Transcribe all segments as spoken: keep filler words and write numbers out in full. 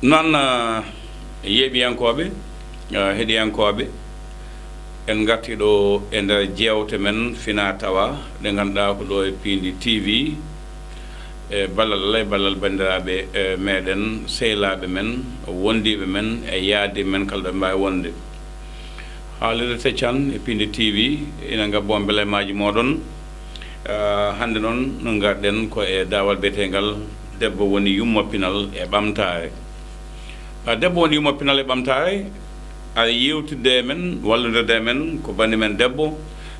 Noon, eh, yeeɓiyankooɓe, eh, heɗiyankooɓe, en ngartii ɗo e nder jeewte men fina tawa ɗe ngannduɗaa ko ɗo e Piindi T V, e ballal Allah e ballal banndiraaɓe, eh, meɗen, sehlaaɓe men, wondiiɓe men e yaadiiɓe men kala ɗo ɓe mbaawi wonde. Haalirde Teccan e Piindi T V ina ngabbo on belemaaji mooɗon. Eh, hannde noon no ngarɗen ko e daawal biyeteengal debbo woni yumma pinal e ɓamtaare. Ah, debbo woni yumma pinal e ɓamtaare, aɗa yeewtidde e men, wallude e men, ko banndi men debbo,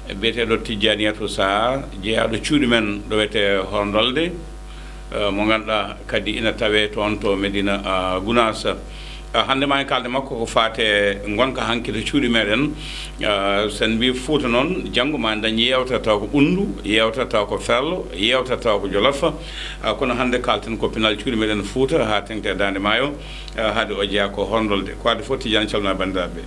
biyeteeɗo Tijjaaniyatu Saar, jeyaaɗo cuuɗi men ɗo wiyetee Horndolde, eh, mo ngannduɗaa kadi ina tawee toon to Medina, ah, Gunaas. Ah, hannde maa en kaalde makko ko faate ngonka hanki to cuuɗi meɗen. Ah, sen mbii Fuuta noon, janngo maa en dañ yeewtere taw ko ɓunndu, yeewtere taw ko ferlo, yeewtere taw ko jolof. Ah, kono hannde kaalten ko pinal cuuɗi meɗen Fuuta haa teŋti e Daande Maayo. Eh, haade o jeyaa ko Horndolde. Ko adii fof, Tijaan, calminaa banndiraaɓe.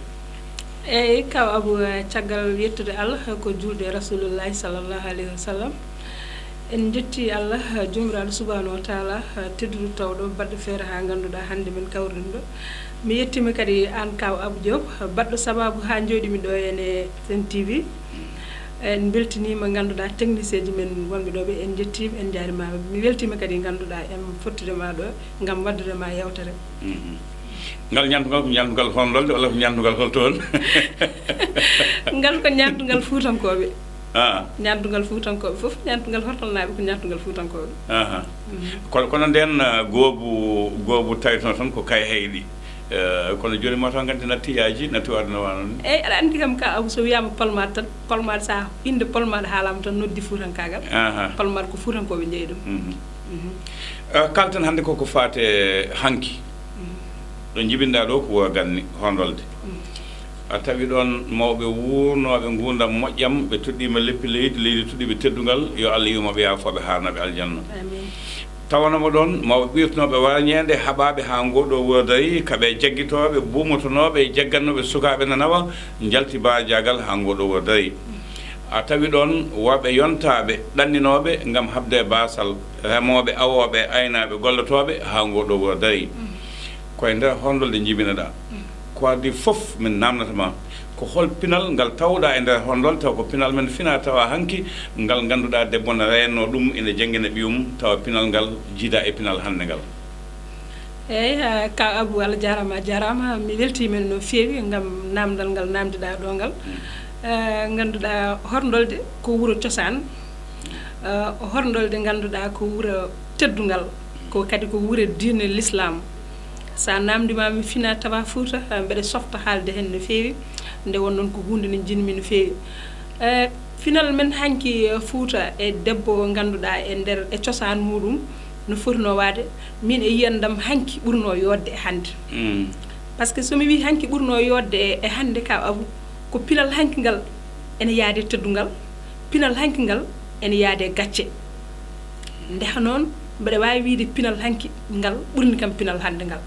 Eeyi, kaw Abu, eh, caggal yettude Allah, ko juulde e Rasulullahi sallallahu alayhi wa sallam, en njetti Allah, eh, Joomiraaɗo subhanahu wa taala, eh, tedduɗo tawɗo baɗɗo feere haa ngannduɗaa hannde men kawrudemi ɗo. Mi yettiima kadi aan kaw Abu Diop, eh, baɗɗo sabaabu haa njooɗimi ɗo ene Sen T V. En mbeltiniima ngannduɗaa technicien ji men wonɓe ɗo ɓe, en njettiima, en njaariima. Mi weltiima kadi ngannduɗaa en fottude ma ɗo ngam waɗdude ma yewtere. Mhm. Ngal ñaamdugal ko ñaamdugal Horndolde walla ko ñaamdugal hol toon? Ngal ko ñaamdugal Fuutankooɓe. Ah. Ñaamdugal Fuutankooɓe fof, ñaamdugal Hortolnaaɓe ko ñaamdugal Fuutankooɓe. Aha. Mhm. Kono, kono ndeen, ah, goobu, goobu taweteno tan ko kay heyɗi. Eh, kono jooni maa taw nganndi natti yaaji, natti waɗde no waano ni. Eeyi, aɗa anndi kam ka Abu, so wiyaama palmaade tan, palmaade, so innde palmaade haalaama tan noddi fuutankaagal. Aha. Palmaade ko fuutankooɓe njeyi ɗum. Mhm. Mhm. Eh, kaalten hannde koko faate hanki. Mhm. Ɗo njibinɗaa ɗo ko wuro Ganni, Horndolde. Mhm. A tawi ɗoon mawɓe wuurnooɓe nguurndam moƴƴam, ɓe toɗɗiima leppi leydi, leydi toɗɗiiɓe teddungal, yo Allah yurmoɓe, yaafooɓe, haarnaɓe aljanna. Amiin. Tawanoo mo ɗoon, mawɓe ɓiirtunooɓe warñeende, haɓaaɓe haa ngoo ɗoo wuro darii, kaɓe jaggitooɓe, buumotonooɓe e jaggannooɓe sukaaɓe na nawa, njalti baajaagal haa ngoo ɗoo wuro darii. A tawi ɗoon worɓe yontaaɓe, ɗanninooɓe ngam haɓde e baasal, remooɓe, awooɓe, aynaaɓe, gollotooɓe, haa ngoo ɗoo wuro darii. Ko e nder Horndolde njibinoɗaa. Ko adii fof, min naamnata ma, ko hol pinal ngal tawɗaa e nder Horndolde, taw ko pinal men fina tawa hanki, ngal ngannduɗaa debbo na reenno ɗum, ina janngina ɓiyum, tawa pinal ngal jiidaa e pinal hannde ngal? Eeyi, eh, ka Abu, Allah jaaraama, a jaaraama. Mi weltiima no feewi ngam naamndal ngal naamndiɗaa ɗo ngal. Mm. Eh, ngannduɗaa Horndolde ko wuro cosaan. Eh, Horndolde ngannduɗaa ko wuro teddungal, ko kadi ko wuro diine Lislaam. So a naamndiima mi fina tawa Fuuta, eh, mbeɗa softa haalde heen no feewi. Nde won noon ko huunde nde njiɗmi no feewi. Eh, pinal men hanki, eh, Fuuta e debbo ngannduɗaa e nder, e cosaan muɗum, no fotnoo waade, min e yiyannde am hanki ɓurnoo yooɗde e hannde. Mm. Par ce que so mi wii hanki ɓurnoo yooɗde e, e hannde ka Abu, ko pinal hanki ngal ene yaadi e teddungal, pinal hanki ngal ene yaadi e gacce. Ndeha noon, mbeɗa waawi wiyde pinal hanki ngal ɓurni kam pinal hannde ngal.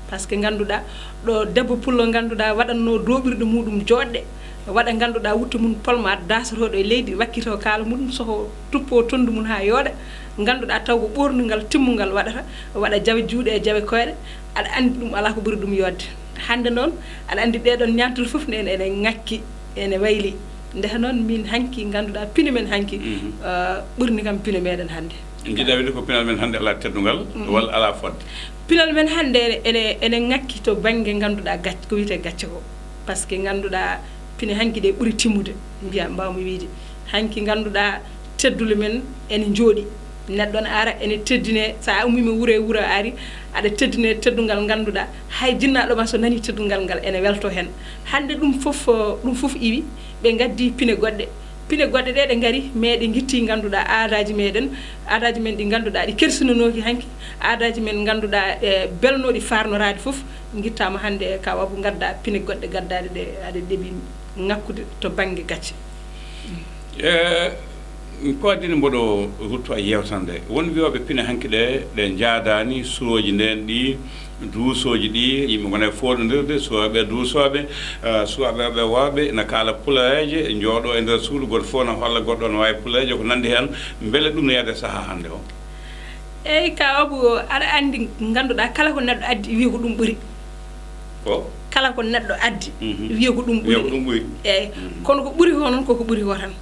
Par ce que ngannduɗaa, ɗo debbo pullo ngannduɗaa waɗatnoo dooɓirɗe muɗum jooɗɗe, waɗa ngannduɗaa wutte mum polmaade, daasotooɗo e leydi, wakkitoo kaala muɗum, soho tuppoo tonndu mum haa yooɗa, ngannduɗaa taw ko ɓoornungal timmungal waɗata, waɗa jawe juuɗe e jawe koyɗe, aɗa anndi ɗum alaa ko ɓuri ɗum yooɗde. Hannde noon, aɗa anndi ɗee ɗoon ñaamtude fof ne ene, ene ŋakki, ene wayli. Ndeha noon, min hanki ngannduɗaa pine men hanki, mhm, eh, ɓurni kam pine meɗen hannde. Njiɗa wiide ko pinal men hannde alaa teddungal, mhm, walla alaa fodde? Pinal men hannde ene, ene, ene ŋakki to bannge ngannduɗaa gac-, ko wiyetee gacce ko. Par ce que ngannduɗaa pine hanki ɗe ɓuri timmude, mbiya, mbaawmi wiyde. Hanki ngannduɗaa teddule men ene njooɗi. Neɗɗo ne ara ene teddine, so a ummiima wuro e wuro a ari, aɗa teddine teddungal ngannduɗaa, hay jinnaaɗo ma so nanii teddungal ngal ene weltoo heen. Hannde ɗum fof, ɗum fof iwi, ɓe ngaddi pine goɗɗe. Pine goɗɗe ɗe, ɗe ngari, mais ɗe ngitti ngannduɗaa aadaaji meɗen, aadaaji men ɗi ngannduɗaa ɗi kersinanooki hanki, aadaaji men ngannduɗaa, e, belnooɗi faarnoraade fof, ngittaama hannde e ka Abu ngadda pine goɗɗe gaddaaɗe ɗe aɗa ɗeɓi ŋakkude to bannge gacce. E, ko addini mboɗo rutto e yeewtere nde? Won wiyooɓe pine hanki ɗe, ɗe njaadaani, surooji ndeen ɗi, duusooji ɗi, yimɓe ngona e fooɗondirde, suwaaɓe e duusooɓe, eh, suwaaɓe worɓe e worɓe, ina kaala pulareeje, njooɗoo e nder suudu, gooto fof na holla goɗɗo, na waawi pulareeje, ko nanndi heen. Mbele ɗum no yahde e sahaa hannde o? Eyi, ka Abu, aɗa anndi, ngannduɗaa, kala ko neɗɗo addi, wiya ko ɗum ɓuri. Ko? Kala ko neɗɗo addi, mhm, wiya ko ɗum ɓuri. Wiya ko ɗum ɓuri. Eyi, mhm, kono ko ɓuri ko noon, ko ko ɓuri ko tan.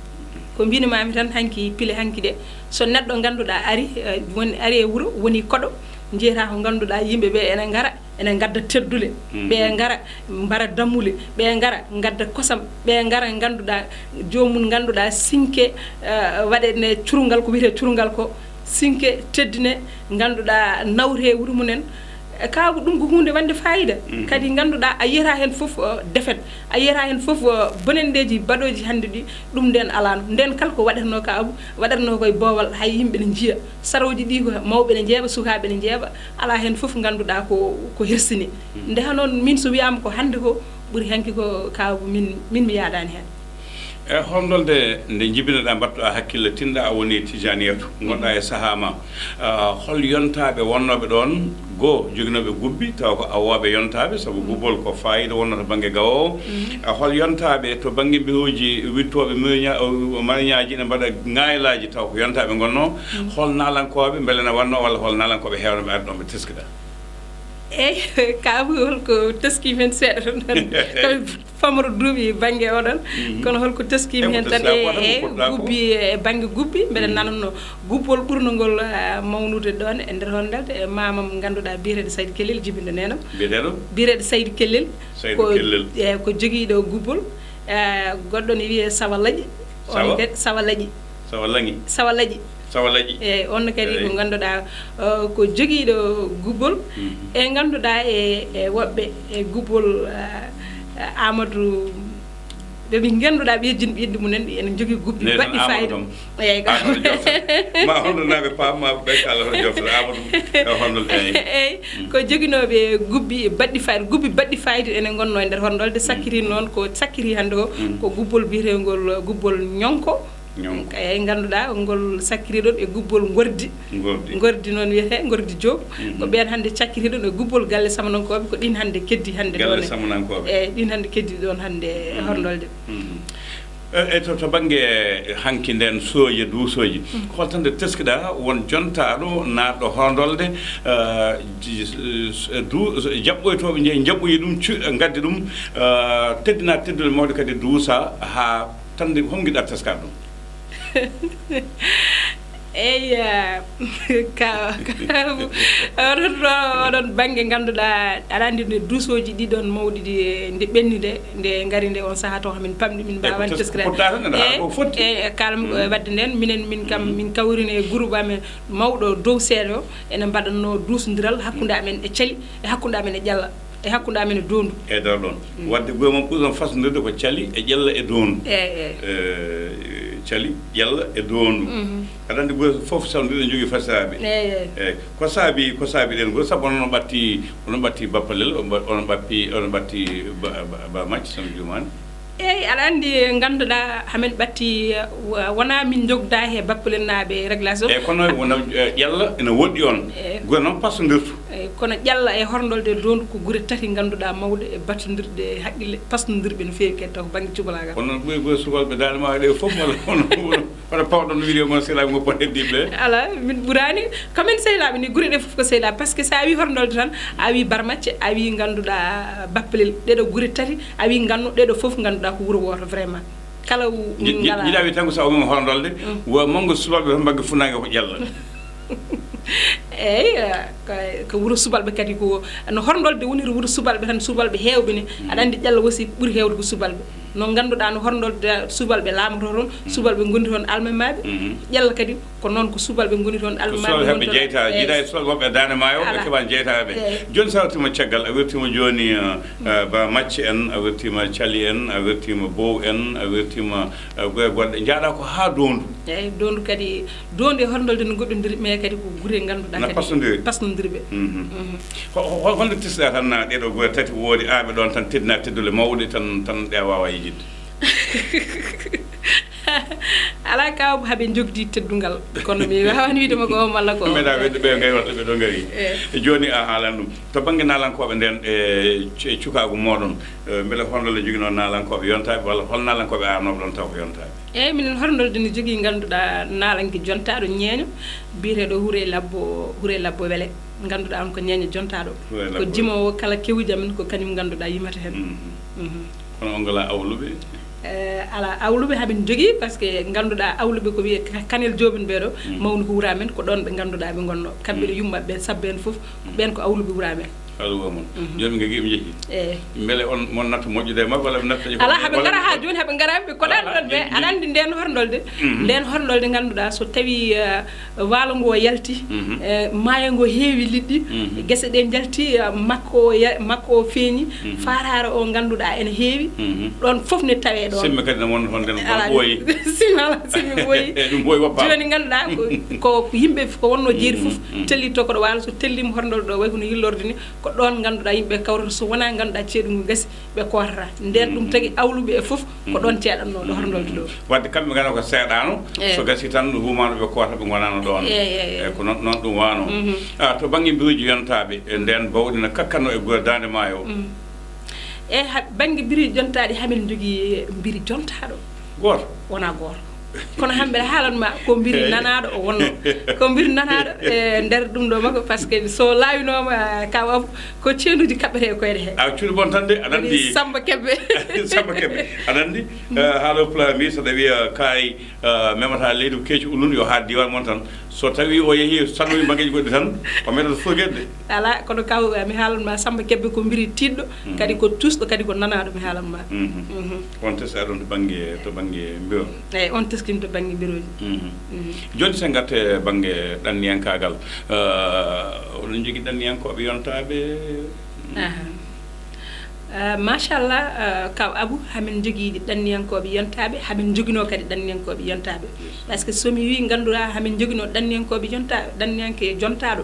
Ko mbinimami tan hanki, pile hanki de, so neɗɗo ngannduɗaa ari, eh, woni, ari e wuro, woni koɗo, njiyata ko ngannduɗaa yimɓe ɓe ene ngara, ene ngadda teddule, mhm, ɓe ngara, mbara dammule, ɓe ngara, ngadda kosam, ɓe ngara, ngannduɗaa, joomum, ngannduɗaa, sinke, eh, waɗe ne curungal, ko wiyetee curungal ko, sinke, teddine, ngannduɗaa, nawre wuro mumen. Eh, ka Abu, ɗum ko huunde wonde faayiida. Mhm. Kadi ngannduɗaa, a yiyata heen fof, eh, defet, a yiyata heen fof, eh, bonanndeeji baɗooji hannde ɗi, ɗum ndeen alaano. Ndeen kala ko waɗatnoo ka Abu, waɗatnoo ko e boowal, hay yimɓe ne njiya. Sarooji ɗi ko mawɓe ne njeeɓa, sukaaɓe ne njeeɓa, alaa heen fof ngannduɗaa ko, ko hersini. Mhm. Ndeha noon, min so wiyaama ko hannde ko ɓuri hanki ko ka Abu, min, min mi yaadaani heen. E horndolde nde njibinoɗaa, mbaɗtoɗaa hakkille, tinɗaa a woni Tijaaniyatu, ngonɗaa e sahaa ma. Ah, hol yontaaɓe wonnooɓe ɗoon, goo joginooɓe gubbi, tawa ko awooɓe yontaaɓe, sabu gubbol ko faayiida wonnoo to bannge gawoowo. Mhm. Ah, hol yontaaɓe to bannge mbehuuji wiɗtooɓe meña-, mariñaaji, ene mbaɗa ŋaaylaaji, tawa ko yontaaɓe ngonnoo. Mhm. Hol naalankooɓe, mbele ene wannoo, walla hol naalankooɓe heewnooɓe arde ɗoon ɓe teskiɗaa? Eyi, ka Abu, hol ko teskiimi heen seeɗa tan, tan. Famaro duuɓi bannge oɗon, mhm, kono hol ko teskiimi heen tan e, e gubbi, e bannge gubbi, mbeɗa, mhm, nanatnoo gubbol ɓurnongol, ah, mawnude ɗoon e nder Horndolde, e maamam ngannduɗaa biyeteeɗo Saydu Kellel, jibinɗo neenam. Biyeteeɗo? Biyeteeɗo Saydu Kellel. Saydu ko, Kellel. Eh, ko jogiiɗo gubbol, eh, goɗɗo ne wiyee Sawa Laƴi. Sawa? On kadi Sawa Laƴi. Sawa Laŋi. Sawa Laƴi. Sawa Laƴi. Eyi, on kadi ko, eyi, ngannduɗaa, uh, ko jogiiɗo gubbol. Mhm. E ngannduɗaa e, e woɓɓe e gubbol, uh, Amadou, ɓe ɓe ngannduɗaa ɓe jin ɓiɗɗo mumen, ɓe ene njogii gubbi baɗɗi fayida. Eyi, ko Amadou Diop. Ma hono naaɓe paam, ma ɓe kala hono Diop, Amadou, e hono, eyi. Eyi, mm, ko joginooɓe gubbi baɗɗi fayida, gubbi baɗɗi fayida ene ngonnoo e nder Horndolde. Mm. Sakkiri noon, ko sakkiri hannde o, mm, ko gubbol biyeteengol gubbol ñonko. Ñonko. Eyi, ngannduɗaa, ngol sakkiri ɗon e gubbol ngordi. Ngordi. Ngordi noon wiyetee, ngordi Diop. Mhm. Ko ɓeen hannde cakkiri ɗon e gubbol galle Samanankooɓe, ko ɗin hannde keddi hannde ɗon. Galle Samanankooɓe. Eyi, ɗin hannde keddi ɗon hannde e, mhm, Horndolde. Mhm. E, e to, to bannge hanki ndeen sooje, duusooji. Mhm. Hol tan nde teskiɗaa won jontaaɗo naatɗo Horndolde, eh, ji-, eh, du-, jaɓɓoytooɓe njehi njaɓɓoyi ɗum, cu-, ngaddi ɗum, eh, teddinaa teddule mawɗe kadi duusaa haa Tan de, hol ngiɗɗaa teskaade ɗum? Eyi, eh, ka, ka, oɗon ɗo, oɗon bannge ngannduɗaa, aɗa anndi nde duusooji ɗiɗon mawɗi ɗi, nde ɓenni nde, nde ngari nde on sahaa to hamin pamɗi, min mbaawaani teskaade. Eyi, ko teskata nde, haɗa ko fotti. Eyi, eyi, kala, mm, waɗde ndeen, minen, min kam, mm, min kawrini e groupe amen mawɗo dow seeɗa o, ene mbaɗatnoo duusondiral hakkunde amen e cali, e hakkunde amen e ƴalla. E hakkunde amen e doondu. E nder ɗoon. Mm. Waɗde gure mon ɓurɗon fasondirde ko cali e ƴalla e doondu. Eyi, eyi. Eh, cali, ƴalla e doondu. Mhm. Aɗa anndi gure fof so ɗiɗo njogii fasiraaɓe. Eyi, eyi. Eyi. Ko saabi, ko saabi ɗeen gure? Sabu onon on ɓatti, onon ɓatti Bappalel, on ɓa-, onon ɓappi, onon ɓatti Ba, Ba, Ba Macce, so mi juumaani. Eyi, aɗa anndi, ngannduɗaa, hamin ɓatti, wa-, wonaa min njogdaa he Bappalelnaaɓe réglage o. Eyi, kono wona, eh, ƴalla ene woɗɗi on. Eyi. Gure noon pasondirtu. Eyi, kono ƴalla e Horndolde e doondu ko gure tati ngannduɗaa mawɗe e battondirɗe e haqqille, pasnondirɓe no feewi kadi taw ko bannge cubalaagal. Kono noon ɓuri gure subalɓe Daande Maayo ɗe fof walla kono, kono pawɗon no wiide mon sehilaaɓe ngoppon heddiiɓe ɓe? Alaa, min ɓuraani. Ko min sehilaaɓe ni, gure ɗe fof ko sehilaaɓe. Par ce que so a wii Horndolde tan, a wii Barmacce, a wii ngannduɗaa Bappalel. Ɗeɗo gure tati, a wii Nganno, ɗeɗo fof ngannduɗaa ko wuro wooto vraiment. Kala u-, ji-, ji-, ngalaa. Jiɗa wi tan ko so a wii Horndolde, mm, wo manngo subalɓe tan mbagge funnaange ko ƴalla. Eyi, eh, ko, ko wuro subalɓe kadi ko, no Horndolde woniri wuro subalɓe tan, subalɓe heewɓe ni. Mm. Aɗa anndi ƴalla aussi ɓuri heewde ko subalɓe. No ngannduɗaa no Horndolde subalɓe laamotoo toon, mm, subalɓe ngondi toon almamaaɓe. Mm. Ƴalla kadi ko noon ko subalɓe ngoni toon, ko almamaaɓe subalɓe ngoni heɓɓe toon. Jeyta-, eyi, jiidaa e subalɓe woɓɓe Daande Maayo, ɓe keɓaani jeytaaɓe. Eyi. Jooni so a ruttiima caggal, a wertiima jooni, eh, mm, eh, Ba Macce en, a wertiima Cali en, a wertiima Bow en, a wertiima, eh, gure goɗɗe. Njaaɗaa ko haa Doondu. Eyi, Doondu kadi, Doondu e Horndolde no ngoɗɗondiri, mais kadi ko gure ngannduɗaa kadi pasnondiri. Pasnondiri ɓe. Mhm. Mhm. Ho-, ho-, holno teskiɗaa tan, na ɗeɗo gure tati woodi aaɓe ɗoon tan, teddinaa teddule mawɗe tan, tan ɗe a waawaa yejjitde? Alaa, kaw, haɓe njogdi teddungal, kono mi waawani wiide ma ko o malla ko o. Meɗa wedde ɓe ngay watta ɓe ɗo ngari. Eh. Jooni a haalan ɗum. To bannge naalankooɓe nden, e cu-, cukaagu mooɗon, e, mbele horndol e joginoo naalankooɓe yontaaɓe, walla hol naalankooɓe arnooɓe ɗon taw ko yontaaɓe? Eeyi, minen horndolde ne jogii ngannduɗaa naalanke jontaaɗo ñeeño, biyeteeɗo Hourey Labbo, Hourey Labbo Wele. Ngannduɗaa on ko ñeeño jontaaɗo. Hourey Ko Labbo. Jimoowo kala kewuji amen, ko kañum ngannduɗaa yimata heen. Mhm. Mhm. Kono on ngalaa awluɓe? Eh, alaa awluɓe hamin jogii, par ce que ngannduɗaa awluɓe ko wiyee ka-, Kanel Joobin ɓee ɗo, Mhm. mawni ko wuro amen, ko ɗoon ɓe ngannduɗaa ɓe ngonnoo. Kamɓe ɗo Mhm. yumma ɓe sabba heen fof, ko ɓeen ko awluɓe wuro amen. Alaa won. Mhm. Jooni ɓe ngi ɓe njehi. Eeyi. Mbele on, mon natta moƴƴude e maɓɓe, walla ɓe natta Alaa, haɓe walla ngara haa jooni, haɓe ngara, ɓe koɗaani Alaa, ɗoon ɓe, njehi, aɗa anndi ndeen horndolde. Mhm. Ndeen horndolde ngannduɗaa so tawii, eh, waalo ngoo yalti, Mhm. eh, maayo ngoo heewi liɗɗi, Mhm. gese ɗe njalti, eh, makko o ya-, makko o feeñi, Mhm. faataare o ngannduɗaa ene heewi, Mhm. ɗoon fof ne tawee ɗoon. Semme kadi ne wonno toon nden, Alaa, ɓooyi. Simi, alaa, simi ɓooyi. Ɗum ɓooyi woppaama. Jooni ngannduɗaa ko, ko yimɓe ko wonnoo jeeri fof Mhm. tellitto ko ɗo waalo, so telliima horndolde ɗo, way kono yillorde ni, ko ɗoon ngannduɗaa yimɓe kawrata, so wonaa ngannduɗaa ceeɗu ngu gasi, ɓe kootata. Ndeen ɗum tagi awluɓe e fof, ko ɗoon ceeɗatnoo ɗo horndolde ɗo. Wadde kamɓe ngannduɗaa ko seeɗaano, Eey. so gasi tan huumaano ɓe koota ɓe ngonaano ɗoon. Eey, eey, eey. Eey, ko noon, noon ɗum waano. Mhm. Ah, to bannge mbiruuji yontaaɓe, e ndeen bawɗi na kakkanno e gure daande maayo. Mhm. Eey, ha bannge mbiruuji jontaaɗi, hamin njogii mbiri jontaaɗo. Gooto? Wonaa gooto. Kono hannde mbeɗa haalan ma ko mbiri Eey. nanaaɗo o wonno. Ko mbiri nanaaɗo e nder ɗum ɗo makko, par ce que so laawinooma, kaw Abu, ko ceenuuji kaɓɓete e koyɗe he. A cuuɗi bon tan de, aɗa anndi. Samba Kebbe. Samba Kebbe. Aɗa anndi, eh, haalo pulaar mbi, so ɗa wiya kaay, eh, memata leydi ko keeci ulun, yo haad diiwaan mon tan. So tawi o yehi, sanowi mbageeji goɗɗi tan, o meɗata fogeede. Alaa, kono kaw, eh, mi haalan ma Samba Kebbe ko mbiri tiiɗɗo, Mhm. kadi ko tuusɗo, kadi ko nanaaɗo, mi haalan ma. Mhm. Mhm. On teskii ɗum to bannge, to bannge mbiron. Eey, on teskii to bannge mbiroji. Mhm. Mhm. Jooni, so en ngartii bannge ɗanniyankaagal, eh, oɗon njogii ɗanniyankooɓe yontaaɓe? Aha. Eh, machallah, eh, kaw Abu, hamin njogii ɗanniyankooɓe yontaaɓe, hamin njoginoo kadi ɗanniyankooɓe yontaaɓe. Par ce que so mi wii ngannduɗaa, hamin njoginoo ɗanniyankooɓe yonta-, ɗanniyanke jontaaɗo,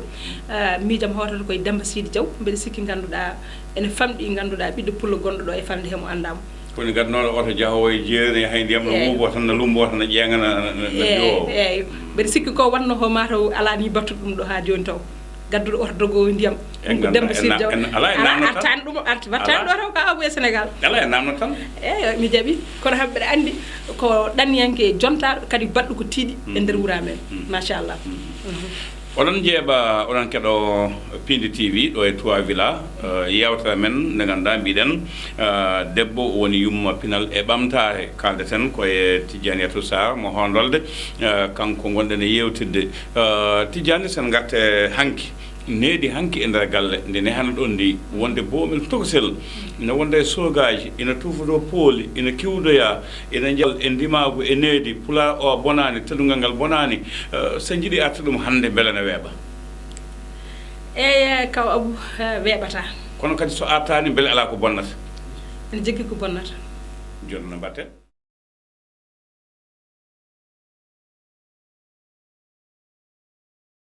eh, miijam hootata koye Demmba Siidi Jaw, mbeɗa sikki ngannduɗaa, ene famɗi ngannduɗaa ɓiɗɗo pullo gonɗo ɗo e falnde he mo anndaa mo. Ko woni gaddanooɗo oto jahoowo e jeeri, hay ndiyam no Eey. wuubo tan, no lumbo tan, no ƴeeŋa, no, no, no, no Eey, ƴoowo. Eey. Mbeɗa sikki ko wonno ko mataw alaa ni battuɗo ɗum ɗo haa jooni taw. Gadduɗo oto dogowo ndiyam. En Ɗum ko nganndaa, Demmba en Siidi na-, Jaw. en, alaa e Alaa, naamno tan. Artaani ɗum, arti-, wattaani Alaa. ɗo taw ka Abu e Sénégal. Alaa e naamno tan. Eey, mi jaɓi. Kono kam mbeɗa anndi ko ɗanniyanke jontaaɗo, kadi baɗɗo ko tiiɗi e nder Mhm. wuro amen. Mhm. Machallah. Mhm. Mhm. Oɗon njeeɓa, oɗon keɗo Pindi T V ɗo e Trois Villa, eh, yeewtere men nde ngannduɗaa mbiɗen, eh, debbo woni yumma pinal e ɓamtaare. Kaaldeten ko e Tijjaniyatu Sarr mo Hoondolde, eh, kanko ngonɗen e yeewtidde. Eh, Tijjani, sen ngarte hanki, needi hanki e nder galle, nde nehano ɗon ndi, wonde boomel tokosel, ina wonda e soogaaji, ina tuufodoo pooli, ina kewdoyaa, ina njal e ndimaagu e needi, pulaar o bonaani, teddungal ngal bonaani. Eh, so njiɗi arta ɗum hannde, mbele na weeɓa? Eey, kaw Abu, eh, weeɓataa. Kono kadi so artaani, mbele alaa ko bonnata? Ene jogii ko bonnata. Jooni no mbaɗten?